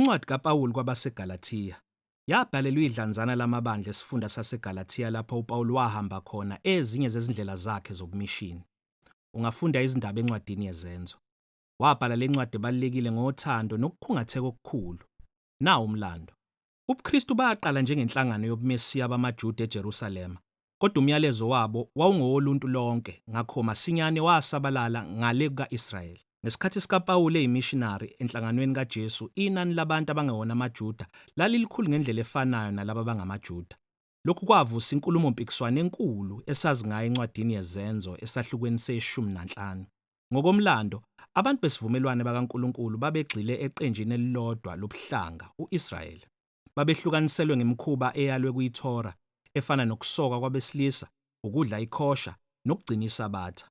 Incwadi kaPawulu kwabaseGalathiya yabhalelwa idlanzana lamabandla esifunda saseGalathiya lapho uPawulu wahamba khona ezinye zezindlela zakhe zobumishini. Ungafunda izindaba encwadini yeZenzo. Wabhala le ncwadi ebalulekile ngothando nokukhungatheka okukhulu. Nawu umlando. UbuKristu baqala njengenhlangano yobuMesiya bamaJuda eJerusalema, kodwa umyalezo wabo wawungowoluntu lonke, ngakho masinyane wasabalala ngale kuka-Israyeli. Ngesikhathi sikaPawulu eyimishinari enhlanganweni kaJesu, inani labantu abangewona amaJuda lalilikhulu ngendlela efanayo nalabo abangamaJuda. Lokhu kwavusa inkulumo-mpikiswano enkulu esazi ngayo encwadini yeZenzo esahlukweni se-15. Ngokomlando, abantu besivumelwano bakaNkulunkulu babegxile eqenjini elilodwa lobuhlanga, u-Israyeli. Babehlukaniselwe ngemikhuba eyalwe kuyiThora, efana nokusoka kwabesilisa, ukudla ikhosha, nokugcina iSabatha.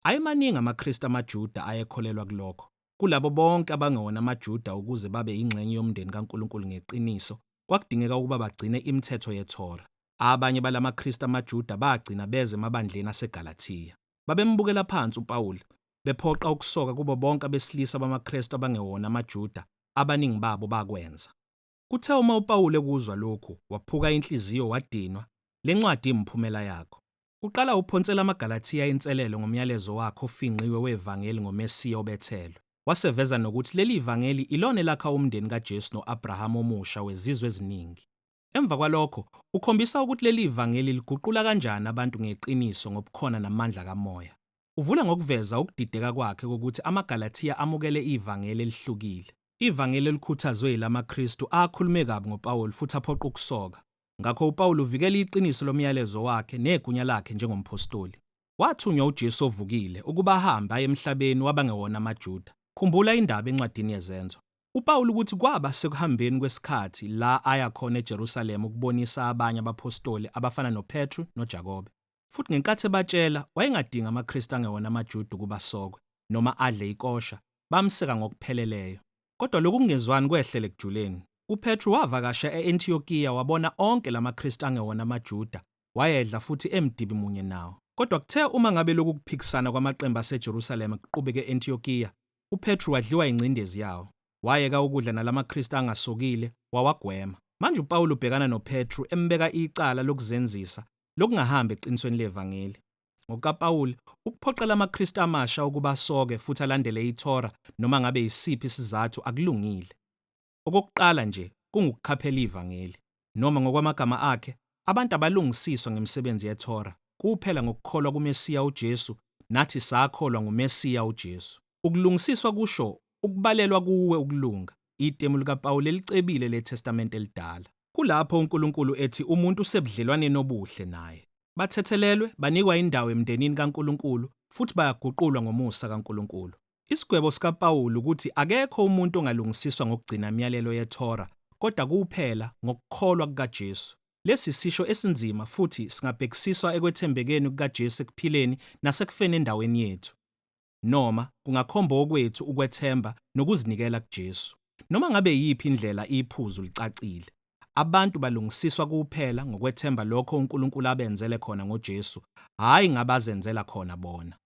Ayemaningi amaKristu amaJuda ayekholelwa kulokho. Kulabo bonke abangewona amaJuda ukuze babe yingxenye yomndeni kaNkulunkulu ngeqiniso, kwakudingeka ukuba bagcine imithetho yeThora. Abanye balamaKristu amaJuda bagcina beze emabandleni aseGalathiya. Babembukela phansi uPawulu, bephoqa ukusoka kubo bonke abesilisa bamaKristu abangewona amaJuda, abaningi babo bakwenza. Kuthe uma uPawulu ekuzwa lokhu, waphuka inhliziyo wadinwa, lencwadi imphumela yakho. Uqala uphonsela amaGalathiya inselelo ngomyalezo wakhe ofingqiwe wevangeli ngoMesiya obethelwe. Waseveza nokuthi leli vangeli ilona elakha umndeni kaJesu no-Abrahama omusha wezizwe eziningi. Emva kwalokho, ukhombisa ukuthi leli vangeli liguqula kanjani abantu ngeqiniso ngobukhona namandla kaMoya. Uvula ngokuveza ukudideka kwakhe kokuthi amaGalathiya amukele ivangeli elihlukile. Ivangeli elikhuthazwe yilamaKristu akhulume kabi ngoPawulu futhi aphoqa ukusoka. Ngakho uPawulu uvikela iqiniso lomyalezo wakhe negunya lakhe njengomphostoli. Wathunywa uJesu ovukile ukuba ahambe aye emhlabeni wabangewona amaJuda. Khumbula indaba encwadini yeZenzo. UPawulu ukuthi kwaba sekuhambeni kwesikhathi la aya khona eJerusalema ukubonisa abanye abaphostoli abafana noPetru noJakobe. Futhi ngenkathi ebatshela, wayengadingi amaKristu angewona amaJuda ukuba asokwe noma adle ikosha, bamseka ngokupheleleyo. Kodwa lokhu kungezwani kwehlele ekujuleni. UPetru wavakasha e-Antiyokiya wabona onke lamaKristu angewona amaJuda, wayedla futhi emdibi munye nawo. Kodwa kuthe uma ngabe lokhu kuphikisana kwamaqembu aseJerusalema kuqhubeka e-Antiyokiya, uPetru wadliwa ingcindezi yawo. Wayeka ukudla nalamaKristu angasokile, wawagwema. Manje uPawulu ubhekana noPetru embeka icala lokuzenzisa, lokungahambi eqinisweni levangeli. NgokukaPawulu, ukuphoqela amaKristu amasha ukuba asoke futhi alandele iThora noma ngabe yisiphi isizathu akulungile. Okokuqala nje kungukukhaphela ivangeli. Noma ngokwamagama akhe, abantu abalungisiswa ngemisebenzi yeThora, kuphela ngokukholwa kuMesiya uJesu, nathi sakholwa nguMesiya uJesu. Ukulungisiswa kusho ukubalelwa kuwe ukulunga, itemu likaPawulu elicebile leTestamente Elidala. Kulapho uNkulunkulu ethi umuntu usebudlelwaneni obuhle naye. Bathethelelwe, banikwa indawo emndenini kaNkulunkulu, futhi bayaguqulwa ngomusa kaNkulunkulu. Isigwebo sikaPawulu ukuthi akekho umuntu ongalungisiswa ngokugcina imiyalelo yeThora, kodwa kuphela ngokukholwa kukaJesu. Lesi sisho esinzima futhi singabhekisiswa ekwethembekeni kukaJesu ekuphileni nasekufeni endaweni yethu. Noma kungakhomba okwethu ukwethemba nokuzinikela kuJesu. Noma ngabe iyiphi indlela iphuzu licacile. Abantu balungisiswa kuphela ngokwethemba lokho uNkulunkulu abenzele khona ngoJesu, hhayi ngabazenzela khona bona.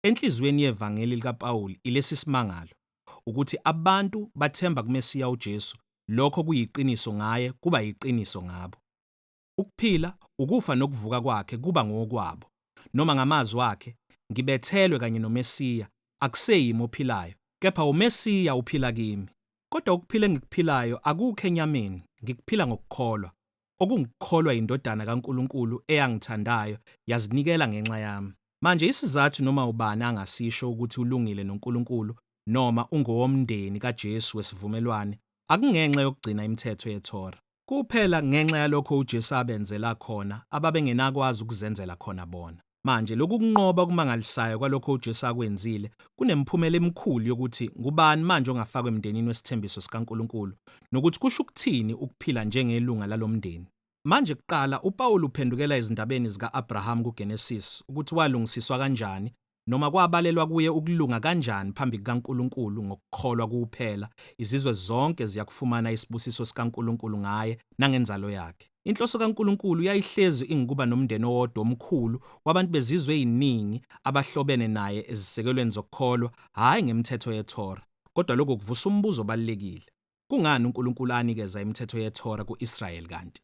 Enhliziyweni yevangeli likaPawulu ilesi simangalo, ukuthi abantu bathemba kuMesiya uJesu, lokho kuyiqiniso ngaye kuba yiqiniso ngabo. Ukuphila, ukufa nokuvuka kwakhe kuba ngokwabo. Noma ngamazwi akhe, Ngibethelwe kanye noMesiya, akuseyimi ophilayo, kepha uMesiya uphila kimi. Kodwa ukuphila engikuphilayo akukho enyameni, ngikuphila ngokukholwa, okungukukholwa yiNdodana kaNkulunkulu eyangithandayo yazinikela ngenxa yami. Manje isizathu noma ubani angasisho ukuthi ulungile noNkulunkulu noma ungowomndeni kaJesu wesivumelwane akungenxa yokugcina imithetho yeThora. Kuphela ngenxa yalokho uJesu abenzela khona ababengenakwazi ukuzenzela khona bona. Manje lokhu kunqoba okumangalisayo kwalokho uJesu akwenzile kunemiphumela emikhulu yokuthi ngubani manje ongafakwa emndenini wesithembiso sikaNkulunkulu nokuthi kusho ukuthini ukuphila njengelunga lalomndeni. Manje kuqala uPawulu uphendukela ezindabeni zika-Abrahamu kuGenesisi ukuthi walungisiswa kanjani noma kwabalelwa kuye ukulunga kanjani phambi kukaNkulunkulu ngokukholwa kuphela, izizwe zonke ziyakufumana isibusiso sikaNkulunkulu ngaye nangenzalo yakhe. Inhloso kaNkulunkulu yayihlezi ingukuba nomndeni owodwa omkhulu wabantu bezizwe eziningi abahlobene naye ezisekelweni zokukholwa, hhayi ngemithetho yeThora. Kodwa lokhu kuvusa umbuzo obalulekile. Kungani uNkulunkulu anikeza imithetho yeThora ku-Israyeli kanti?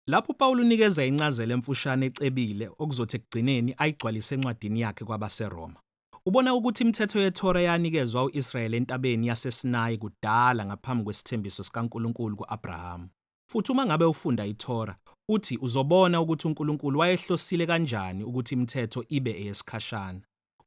Lapho uPawulu unikeza incazelo emfushane ecebile okuzothi ekugcineni ayigcwalise encwadini yakhe kwabaseRoma. Ubona ukuthi imithetho yeThora yanikezwa u-Israyeli entabeni yaseSinayi kudala ngaphambi kwesithembiso sikaNkulunkulu ku-Abrahamu. Futhi uma ngabe ufunda iThora, uthi uzobona ukuthi uNkulunkulu wayehlosile kanjani ukuthi imithetho ibe eyesikhashana.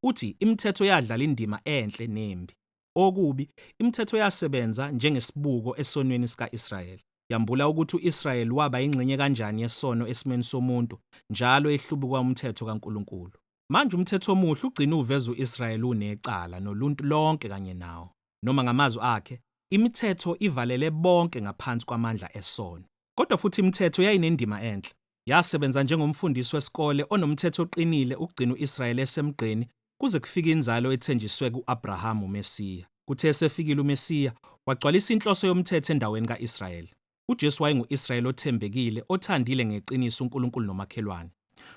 Uthi imithetho yadlala indima enhle nembi. Okubi, imithetho yasebenza njengesibuko esonweni sika-Israyeli. Yambula ukuthi u-Israyeli waba ingxenye kanjani yesono esimweni somuntu, njalo ehlubuka umthetho kaNkulunkulu. Manje umthetho omuhle ugcina uveza u-Israyeli unecala noluntu lonke kanye nawo. Noma ngamazwi akhe, imithetho ivalele bonke ngaphansi kwamandla esono. Kodwa futhi imithetho yayinendima enhle. Yasebenza njengomfundisi wesikole onomthetho oqinile ukugcina u-Israyeli esemgqeni kuze kufike inzalo ethenjiswe ku-Abrahamu uMesiya. Kuthe esefikile uMesiya, wagcwalisa inhloso yomthetho endaweni ka-Israyeli. UJesu wayengu-Israyeli othembekile, othandile ngeqiniso uNkulunkulu nomakhelwane.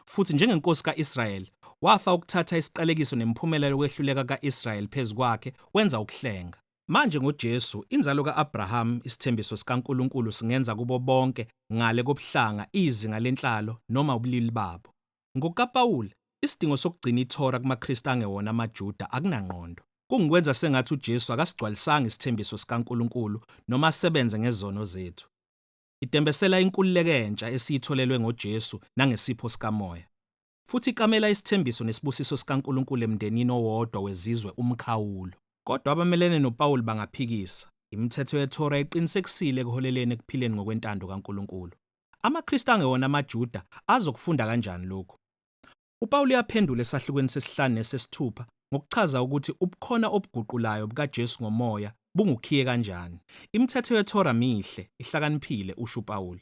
Futhi njengenkosi ka-Israyeli, wafa ukuthatha isiqalekiso nemiphumela yokwehluleka ka-Israyeli phezu kwakhe, wenza ukuhlenga. Manje ngoJesu, inzalo ka-Abrahamu, isithembiso sikaNkulunkulu singenza kubo bonke ngale kobuhlanga, izinga lenhlalo, noma ubulili babo. NgokukaPawulu, isidingo sokugcina iThora kumaKristu angewona amaJuda akunangqondo. Kungukwenza sengathi uJesu akasigcwalisanga isithembiso sikaNkulunkulu noma asebenze ngezono zethu. Idembesela inkululeko entsha esiyitholelwe ngoJesu nangesipho sikaMoya. Futhi ikamela isithembiso nesibusiso sikaNkulunkulu emndenini owodwa wezizwe umkhawulo. Kodwa abamelene noPawulu bangaphikisa, Imithetho yeThora iqinisekisile ekuholeleni ekuphileni ngokwentando kaNkulunkulu. AmaKristu angewona amaJuda azokufunda kanjani lokhu? UPawulu uyaphendula esahlukweni sesihlanu nesesithupha ngokuchaza ukuthi ubukhona obuguqulayo bukaJesu ngoMoya bungukhiye kanjani. Imithetho yeThora mihle, ihlakaniphile, usho uPawulu.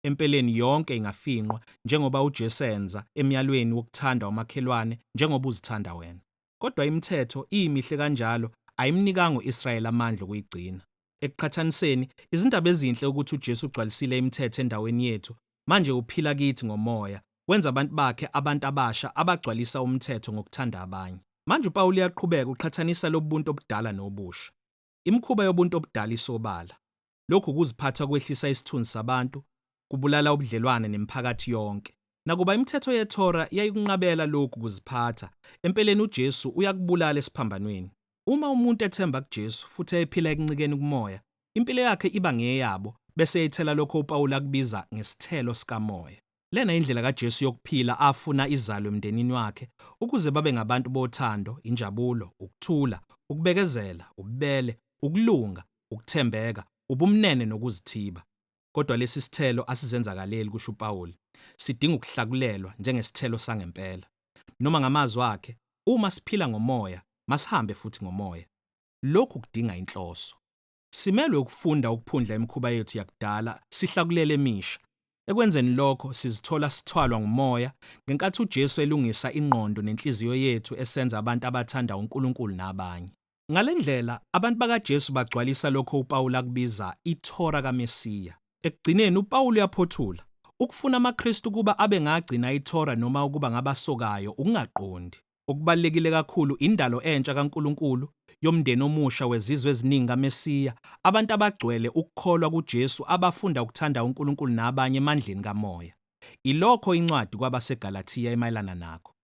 Empeleni yonke ingafinqwa njengoba uJesu enza emyalweni wokuthanda umakhelwane njengoba uzithanda wena. Kodwa imithetho, iyimihle kanjalo, ayimnikanga u-Israyeli amandla okuyigcina. Ekuqhathaniseni, izindaba ezinhle ukuthi uJesu ugcwalisile imithetho endaweni yethu, manje uphila kithi ngoMoya, wenza abantu bakhe abantu abasha abagcwalisa umthetho ngokuthanda abanye. Manje uPawulu uyaqhubeka uqhathanisa lobuntu obudala nobusha. Imikhuba yobuntu obudala isobala. Lokhu kuziphatha kwehlisa isithunzi sabantu, kubulala ubudlelwane nemiphakathi yonke. Nakuba imithetho yeThora yayikunqabela lokhu kuziphatha, empeleni uJesu uyakubulala esiphambanweni. Uma umuntu ethemba kuJesu futhi ephila ekuncikeni kuMoya, impilo yakhe iba ngeyabo bese ethela lokho uPawulu akubiza ngesithelo sikaMoya. Lena indlela kaJesu yokuphila afuna izalwe emndenini wakhe ukuze babe ngabantu bothando, injabulo, ukuthula, ukubekezela, ububele, ukulunga, ukuthembeka, ubumnene nokuzithiba. Kodwa lesi sithelo asizenzakaleli, kusho uPawulu. Sidinga ukuhlakulelwa njengesithelo sangempela. Noma ngamazwi akhe, uma siphila ngoMoya, masihambe futhi ngoMoya. Lokhu kudinga inhloso. Simelwe ukufunda ukuphundla imikhuba yethu yakudala sihlakulele emisha. Ekwenzeni lokho, sizithola sithwalwa nguMoya ngenkathi uJesu elungisa ingqondo nenhliziyo yethu esenza abantu abathanda uNkulunkulu nabanye. Ngale ndlela, abantu bakaJesu bagcwalisa lokho uPawulu akubiza iThora kaMesiya. Ekugcineni, uPawulu uyaphothula, Ukufuna amaKristu ukuba abe ngagcina iThora noma ukuba ngabasokayo ukungaqondi. Okubalulekile kakhulu indalo entsha kaNkulunkulu, yomndeni omusha wezizwe eziningi kaMesiya, abantu abagcwele ukukholwa kuJesu abafunda ukuthanda uNkulunkulu nabanye emandleni kaMoya. Ilokho incwadi kwabaseGalathiya emayelana nakho.